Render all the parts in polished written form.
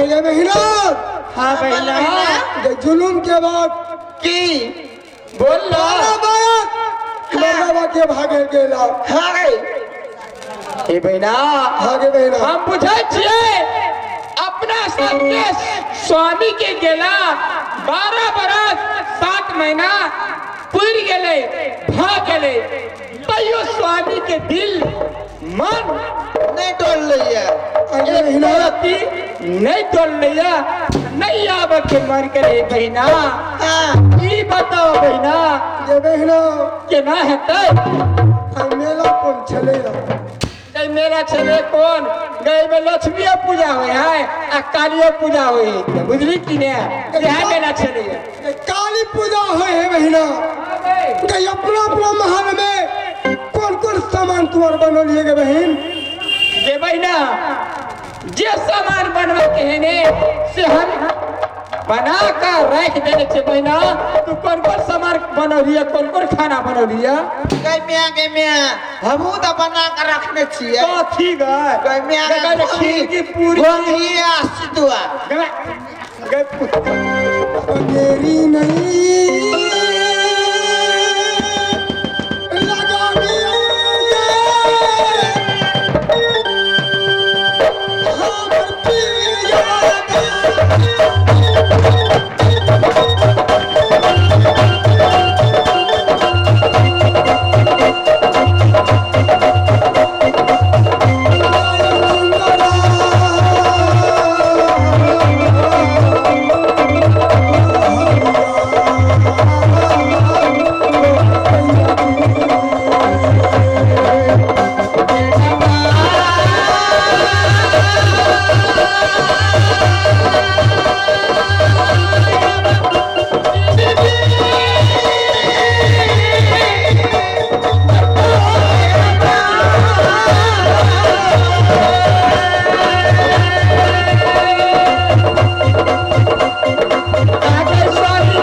अरे बहिना। हाँ बहिना। जे जुलुम के बाद की बोल लो। बारह बारह मर्दाबा के भागे गेला। हाँ गई ए बहिना। हाँ गे बहिना। हम बुझै छियै अपना सबके स्वामी के गेला 12 बरस 7 महीना पुरि गेलै, भऽ गेलै, तैयो स्वामी के दिल मन नहीं डोलैया। अरे बहिना। रति नहीं डोलैया, नहीं आबऽ के मन करे बहिना। हाँ। ई बताओ बहिना। जे बहिना। केना हेतै? आ मेला कोन छलैया? गई मेला छलै कोन? गई में लक्ष्मीओ पूजा होइ है आ कालियो पूजा होइ है, बुझली कि ने? इएह मेला छलै। काली पूजा होइ है बहिना। गई अपना अपना महल में कोन कोन सामान तुअर बनौलिए गे बहिन? गे बहिना, जे सामान बनबै के है ने से हम बना कर राखि देने छियै बहिना। तू कोन कोन सामान बनौलियै, कोन कोन खाना बनौलियै? गई मियाँ, गई मियाँ, हमहूँ तऽ बना के रखने छियै। कथी गै? गई मियाँ, गै, गै, खीर की पूरी? गोभी आ सितुआ। गै, गै, तेरी नहीं लगा दिया हमर पिया। आगे स्वामी।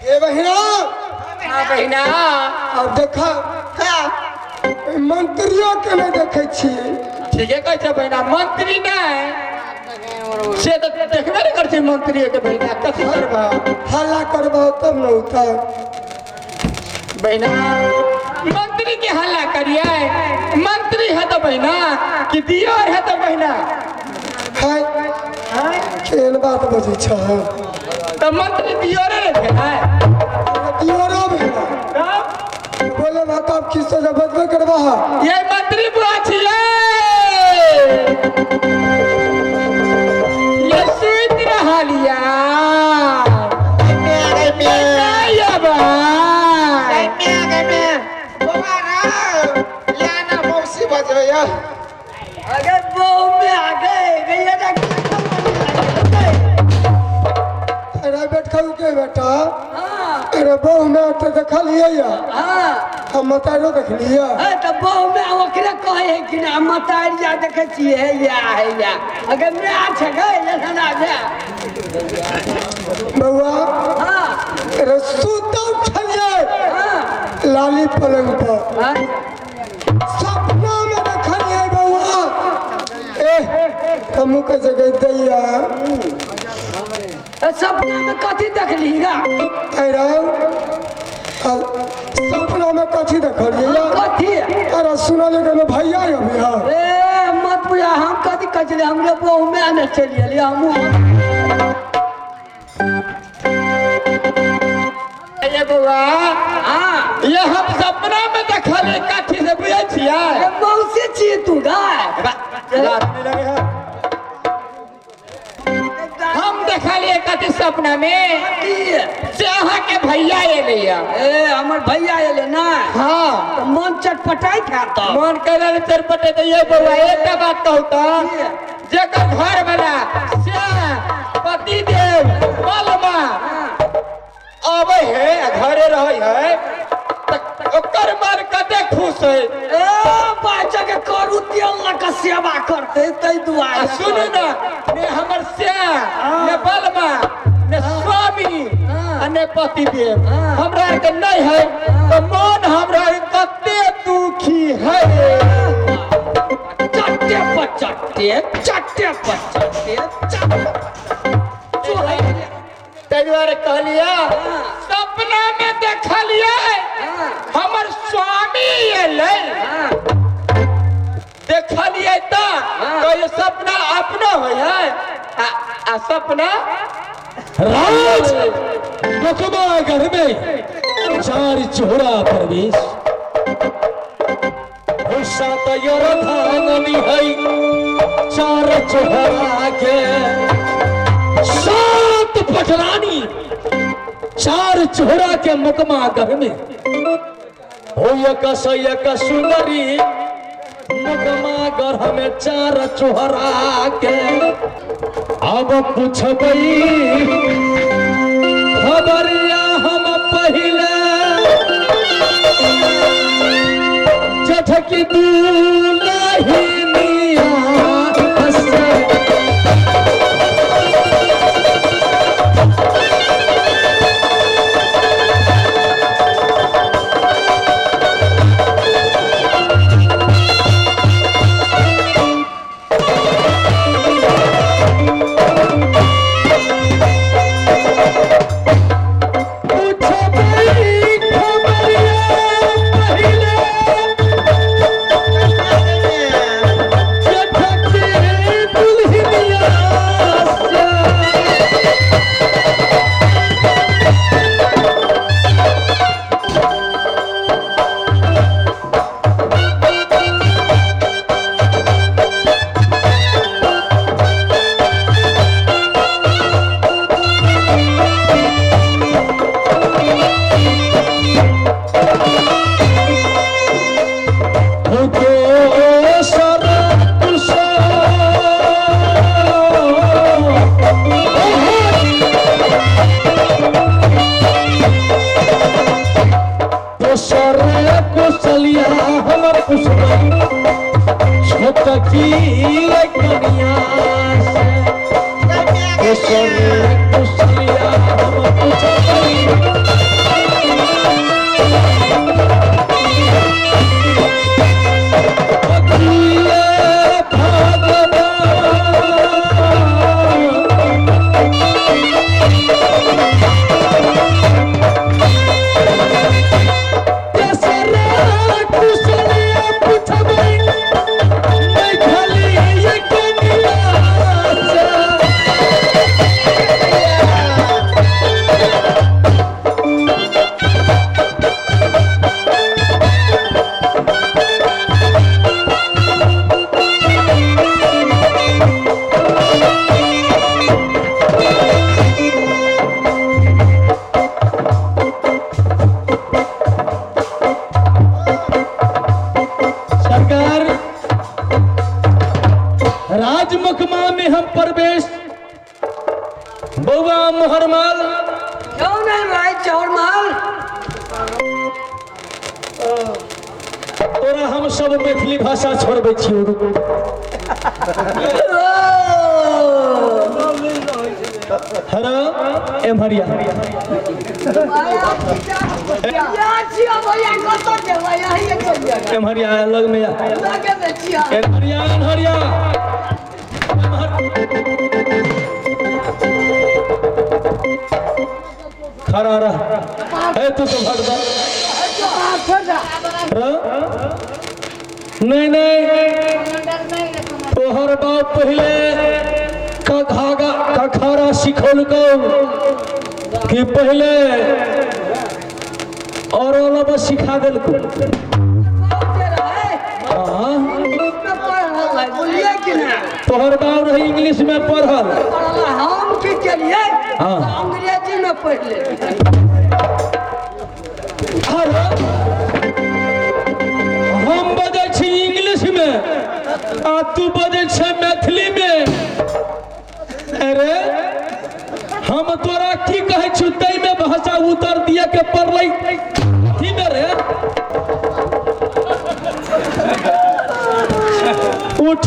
ए बहिना। हाँ बहिना। आब देखा, हाँ। मंत्रियों के नहीं देखै छियै। ठीके कहै छै बहिना, मंत्री नहि से तऽ देखबे नहि करै छै मंत्री के बहिना, कथी करबह? हल्ला करबह तब न उठत। बहिना, मंत्री के हल्ला करियै? मंत्री है तऽ बहिना कि दियर है तऽ बहिना? हाय, केहन बात बजै छह? तऽ मंत्री दियरे ने भेलै? दियरो भेला। तब बोले बात आब किसो जब बजबे करबह। ये मंत्री बुआ छियै, ये सुति रहल या। गई मियाँ, गई मियाँ। नहि अबै। गई मियाँ, गई मियाँ, बौआ रे, या ना मौसी बजबै यौ। अगे बहु में आ गए गैया जा। अरे बैठल के बेटा। हाँ। अरे बहु में तो देखलियै या। हाँ। हम मतारो देखलियै। है तऽ बहु में ओकरे कहै है कि ना मतार जा देखै छियै है या है या अगर मैं छै गए लसना जा। बौआ। हाँ। अरे सुतल छलियै। हाँ। लाली पलंग पर। हाँ? सपना में देखलिए बउआ, ए हमू के जगह दैया। ए, सपना में कथी देखली गा? अरे सपना में कथी देखलिए? कथी? अरे सुनल के भैया अभी है। ए मत बुझा, हम कथी कहै छलियै, हमरे बहु में आने चलि गेलियै हमहूँ। ये बउआ, हाँ। ये हम सपना में देखलिए कथी से बुझै छियै? ए, मौसी छियै तू गाय। हम देखलिए कथी सपना में? की? से अहाँ के भैया एलैया। ए हमर भैया एलै ना? हाँ। तऽ मन चटपटाइत हैत तऽ। मन करे चरपटे। तऽ ये बउआ, एकटा बात कहू तऽ, जेकर घर वाला से पति देव बलमा आबै है आ घरे रहै है, तऽ ओकर मन कते खुश है। ए बच्चा के करू तेल लऽ कऽ सेवा करतै ताहि आ दुआरे। सुनू ना, ने हमर श्या, ने बलमा, ने स्वामी आ ने पति देव हमरा आरके नहीं है, तऽ मन हमरा आरके कते दुखी है। चट्टे पर चट्टे, चट्टे पर चट्टे, चट्टे चोहै। ताहि दुआरे कहलियै, सपना में देखलियै हमर स्वामी एलै। देखलियै तऽ कहियो सपना अपनो होइ है आ सपना राज मुकमा घर में चार चोरा प्रवेश हुस्सा तैयार धाननी है चार चोहरा के सात पटरानी चार चोहरा के मुकमा घर में हो एक एक सुंदरी मुकमा घर में चार चोहरा के। अब पूछबई खबरिया हम पहिले जठकी दुलहिनिया से। पूछबई खबरिया पहिले जठकी दुलहिनिया से। दोसर दोसर कुशलिया हमर पुछबै छोटकी कनिया से। दोसर कुशलिया हम पुछबै। अखिले भगवान। तेसरा कुशलिया पुछबै मैथिली कनिया से। सरकार, राजमुखमा में हम प्रवेश बउआ मोहरमाल। क्यों नहीं भाई चौरमाल? तोरा हम सब मैथिली भाषा छोड़बै छियौ। हरो एम्हरिया। या छियो भैया, कतऽ जेबै? यही चलिए। एम्हरिया, लग में जा। लगे में छियो। एम्हरिया, एम्हरिया। खड़ा रह है तू तो भाग दा। नहीं नहीं, तोहर बाप पहले कघागा कखारा सिखौलकौ कि पहले और लब सिखा देलकौ? हाँ। बोलिए कि ना। तोहर बाप रही इंग्लिश में पढ़ल। हम की केलिए? हाँ। अंग्रेजी में पढ़ ले। अरे, हम बजै छी इंग्लिश में आ तू बजै छै मैथिली में। अरे, हम तोरा की कहै छु, तै में भाषा उतर दिए के पड़लै की में रे? उठ,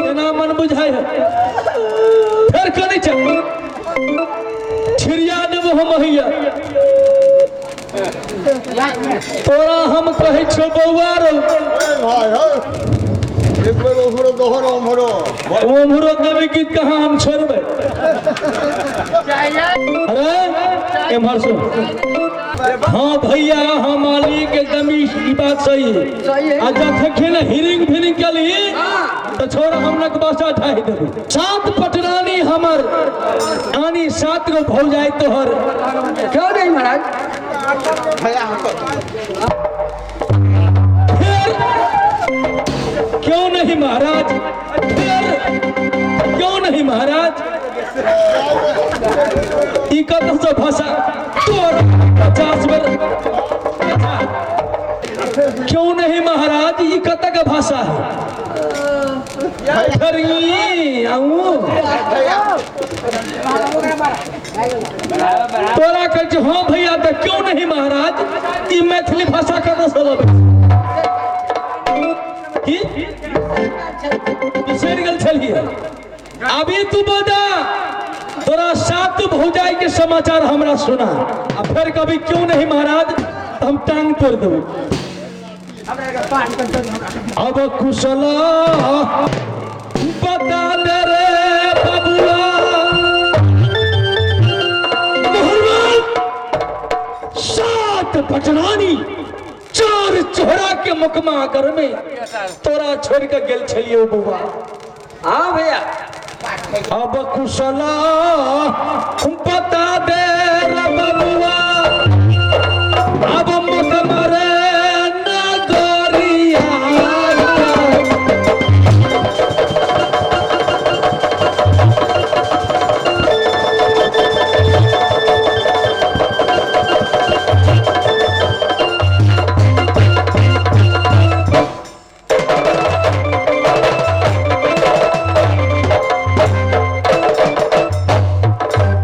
एना मन बुझाइ है, फेर कनै छै, छिड़िया देबो हम हैया तोरा। हम कहै छौ बौआ रौ। भाई है, एक बेर ओम्हरो दोहरो ओम्हरो। ओम्हरो देबै कि कहाँ हम छोड़बै? अरे, एम्हर सुन। हाँ भैया, हाँ मालिक, एकदम ई बात सही है। सही है। आ जखन हिरिंग फिरिंग केली तो छोड़, हम नक बासा ढाई देबै। सात पटरानी हमर आनी, सात गो भौजाई तोहर। क्यों नहीं महाराज? भैया हमको फिर क्यों नहीं महाराज? फिर क्यों नहीं महाराज? ई कतऽ से भाषा तोर 50 बेर अच्छा। क्यों नहीं महाराज, ई कतऽ के भाषा है? फिर ई आऊं तोरा कहै छै हाँ भैया, तऽ क्यों नहीं महाराज, ई मैथिली भाषा कतऽ से लबै की बिसरि गेल छलियै? अभी तू बता, तोरा सात भौजाई के समाचार हमरा सुना आ फिर कभी क्यों नहीं महाराज, तो हम टांग तोड़ देबै। अब कुशल बता दे रे बबुआ। मोहरवाल, सात पटरानी चार चोहरा के मुकमा घर में तोरा छोड़ के गेल छलियो बउआ। हाँ भैया। अब कुशला बता दे रे बबुआ, अब मत मरे नगरिया।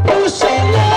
कुशला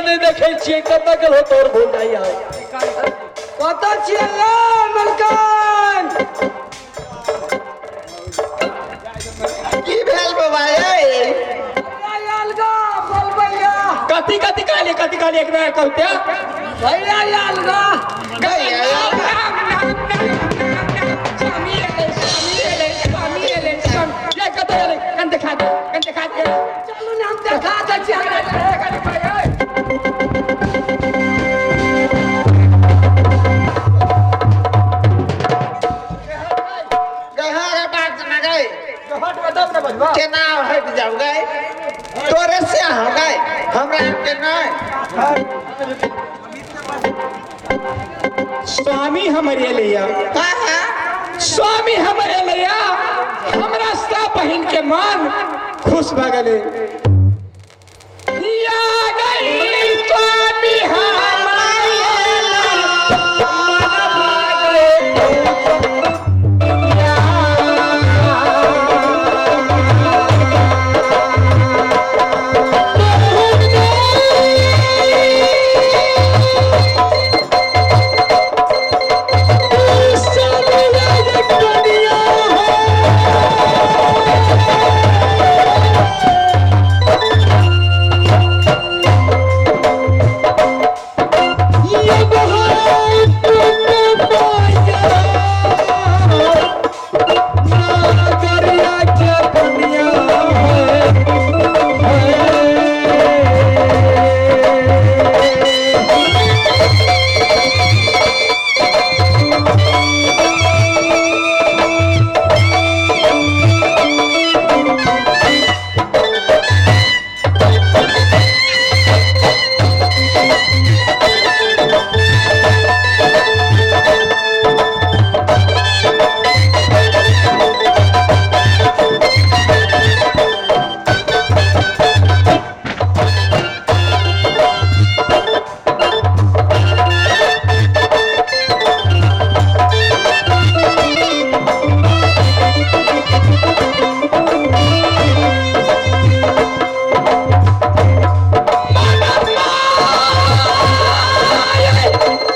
के नहीं देखे छियै, कतऽ गेल हो तोर भौजाई? आउ। कतऽ छियै यै मलकान? की भेल बाबा यै? भैया आयल गा, बोलबैया। कथी कथी कहलिए, कथी कहलिए, एक बेर कहते। भैया आयल गा। भैया आयल गा। स्वामी एलै, स्वामी एलै, स्वामी एलै, स्वामी ये कतऽ एलै? कन देखा दे, कन देखा दे। चलू ने, हम देखा दै छी हमरा। देखा दे भाई, ओए। गए हाँ रे बात न गए। केना हट जाऊ गए, तोरे से हो गए, हमरा के नहीं। स्वामी हमर एलैया। हाँ हाँ। स्वामी हमर एलैया, हमरा सब बहिन के मन खुश भऽ गेलै। या गई स्वामी हमर एलै, मन भऽ गेलै खुश।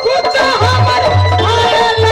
कुत्ता हमर आयल।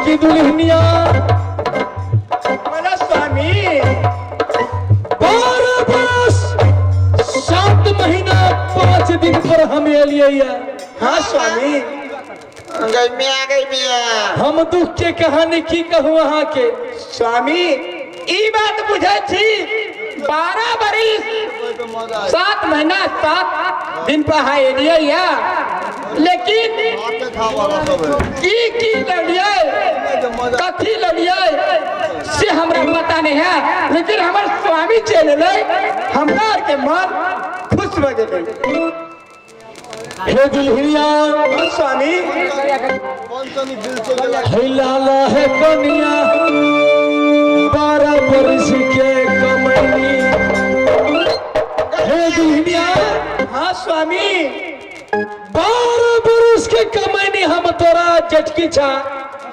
की दुल्हनिया। बोला स्वामी। 12 बरस 7 महीना 5 दिन पर हम एलियै ये। हाँ स्वामी। गई मिया, गई मिया। हम दुख के कहानी की कहूँ अहाँ के? स्वामी, ई बात बुझै छी, 12 बरिस 7 महीना 7 दिन पर अहाँ एलियै या, लेकिन की की लड़ियै, कथी लड़ियै से हमरा पता नहीं है, लेकिन हमर स्वामी चलि एलै, हमरा आरके मन खुश भऽ गेलै। हे दुल्हनिया। स्वामी। हे लाला हे कनिया, 12 बरस के कमैनी। हे दुल्हनिया। हाँ स्वामी। 12 बरस के कमैनी हम तोरा जटकी छा।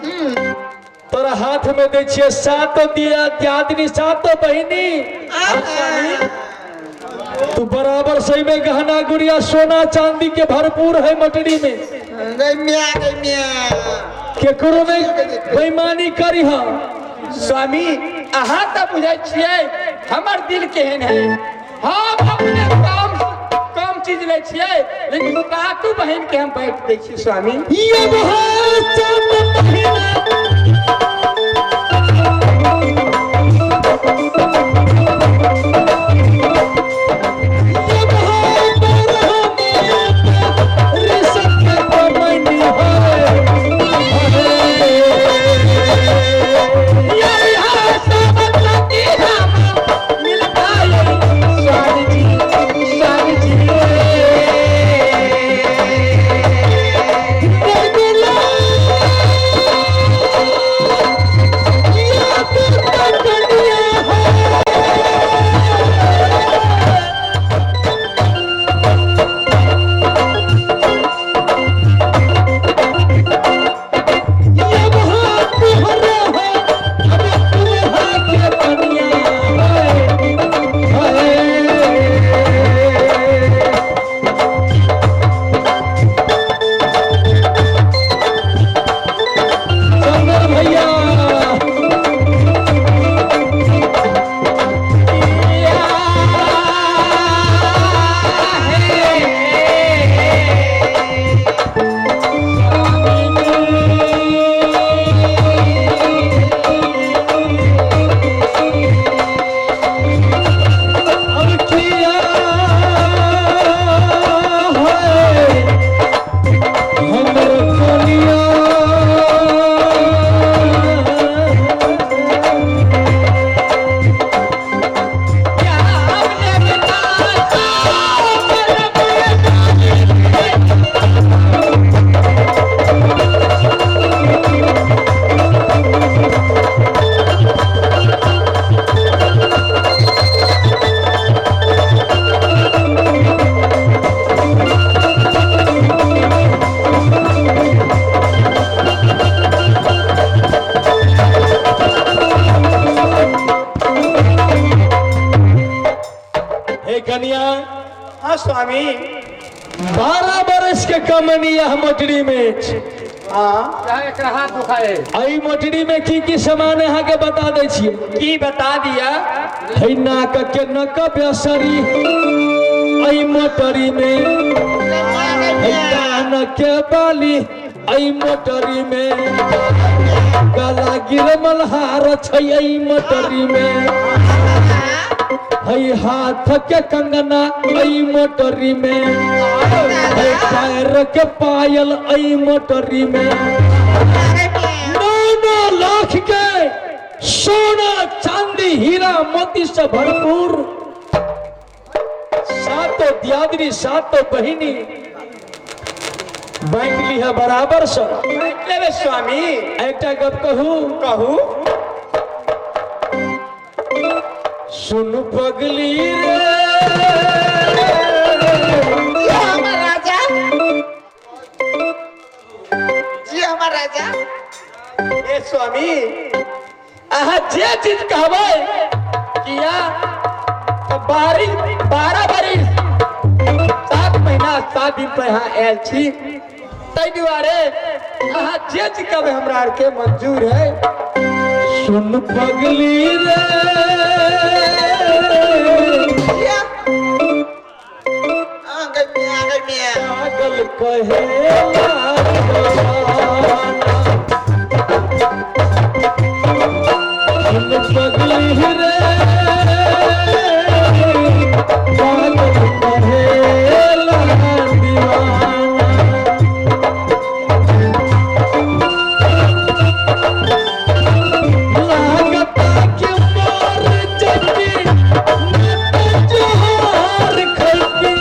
तोरा हाथ में दै छियै सातो दिया दियादनी सातो बहिनी। तू बराबर सही में गहना गुड़िया सोना चांदी के भरपूर है मटड़ी में। गै मिया गै मिया। केकरो नहीं बेईमानी करी हम। स्वामी अहाँ तऽ बुझै छियै हमर दिल केहन है। हम अपने कम कम चीज लै छियै लेकिन सातो बहिन के हम बांटि दै छियै स्वामी। ये बहुत सात बहिना। कन्या। हाँ स्वामी। 12 बरस के कमनी यह मोटरी में। हाँ। हाथ दुखाए। आई मोटरी में की की सामान अहाँ के बता दै छियै। की बता दिया? है नाक के नक बेसरी आई मोटरी में, है कान के बाली आई मोटरी में, गला गिर मल्हार छै आई मोटरी में, है हाथ के कंगना आई मोटरी में, है पैर के पायल आई मोटरी में। 9 लाख के सोना चांदी हीरा मोती से भरपूर सातों दियादनी सातों बहिनी बांटि लीह बराबर से। बांटि लेबै स्वामी। एकटा गप कहू? कहू। सुन पगली रे। जी हमार राजा। जी हमार राजा। ए स्वामी अहाँ जे चीज कहबै किया तो 12 बरिस 7 महीना 7 दिन पर यहाँ आयल छी, ताहि दुआरे अहाँ जे चीज कहबै हमरा आरके मंजूर है। सुन पगली रे। पागल कहेला सुन पगली रे, पागल कहेला दीवाना। लागता कि मोर जटी जोहार खैती,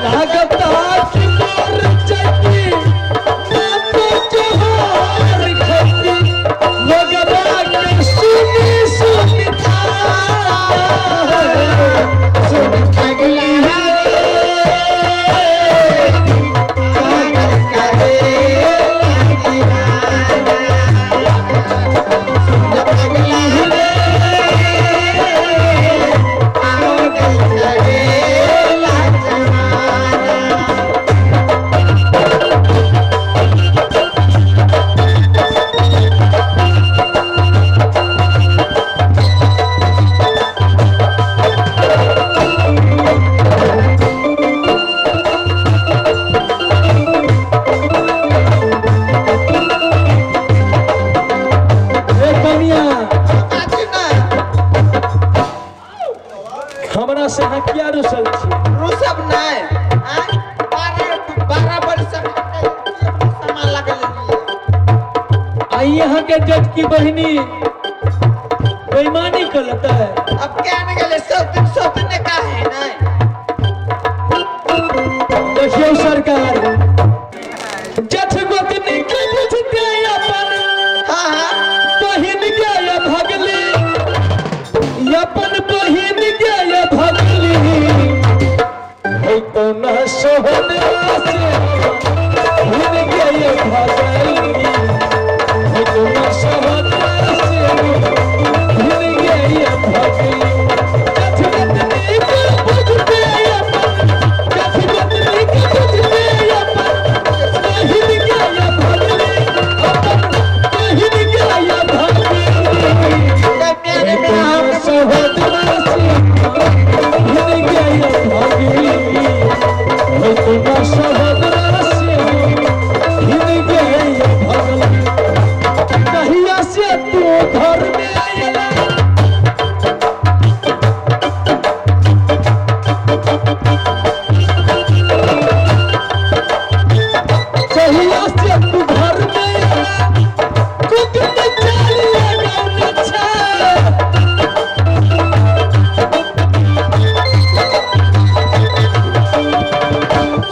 लागता कि मोर जटी नहीं आय 12 12 वर्ष सामान लगा लेलिए। आ यहाँ के जज की बहिनी बेईमानी करता है। अब क्या नहीं गेले सब दिन ने का है नहीं। देखियो सरकार जठ गोतनी के बुझते अपन हाँ हाँ बहिन के या भगली, अपन बहिन के या भगली है कोना सोहना से बहिन के या भगली, है कोना सोहना से बहिन के या भगली। जठ गोतनी के बुझते अपन, जठ गोतनी के बुझते अपन बहिन के या भगली, अपन बहिन के या भगली। मेरे में हमने कहिया से तू घर में आयला कहिया से तू घर में आयला कुकुर चाल लगाउन छा।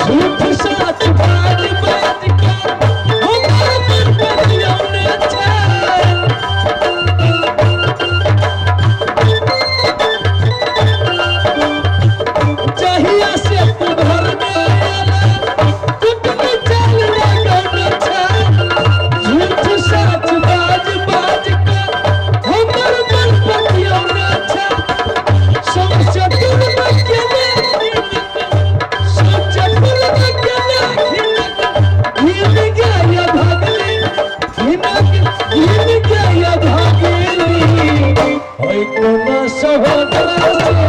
झूठ साच बाज बाज कर हमर मन बतियौने छे। जहिया से तू घर में आयला कुटुंब चाल लगौने छे। झूठ साच बाज बाज कर हमर मन बतियौने छे। सबसे दूर केने सोचे फूल केने हिन गया भगली, हिनक हिन गया भगली। होय कोना सहोदरा से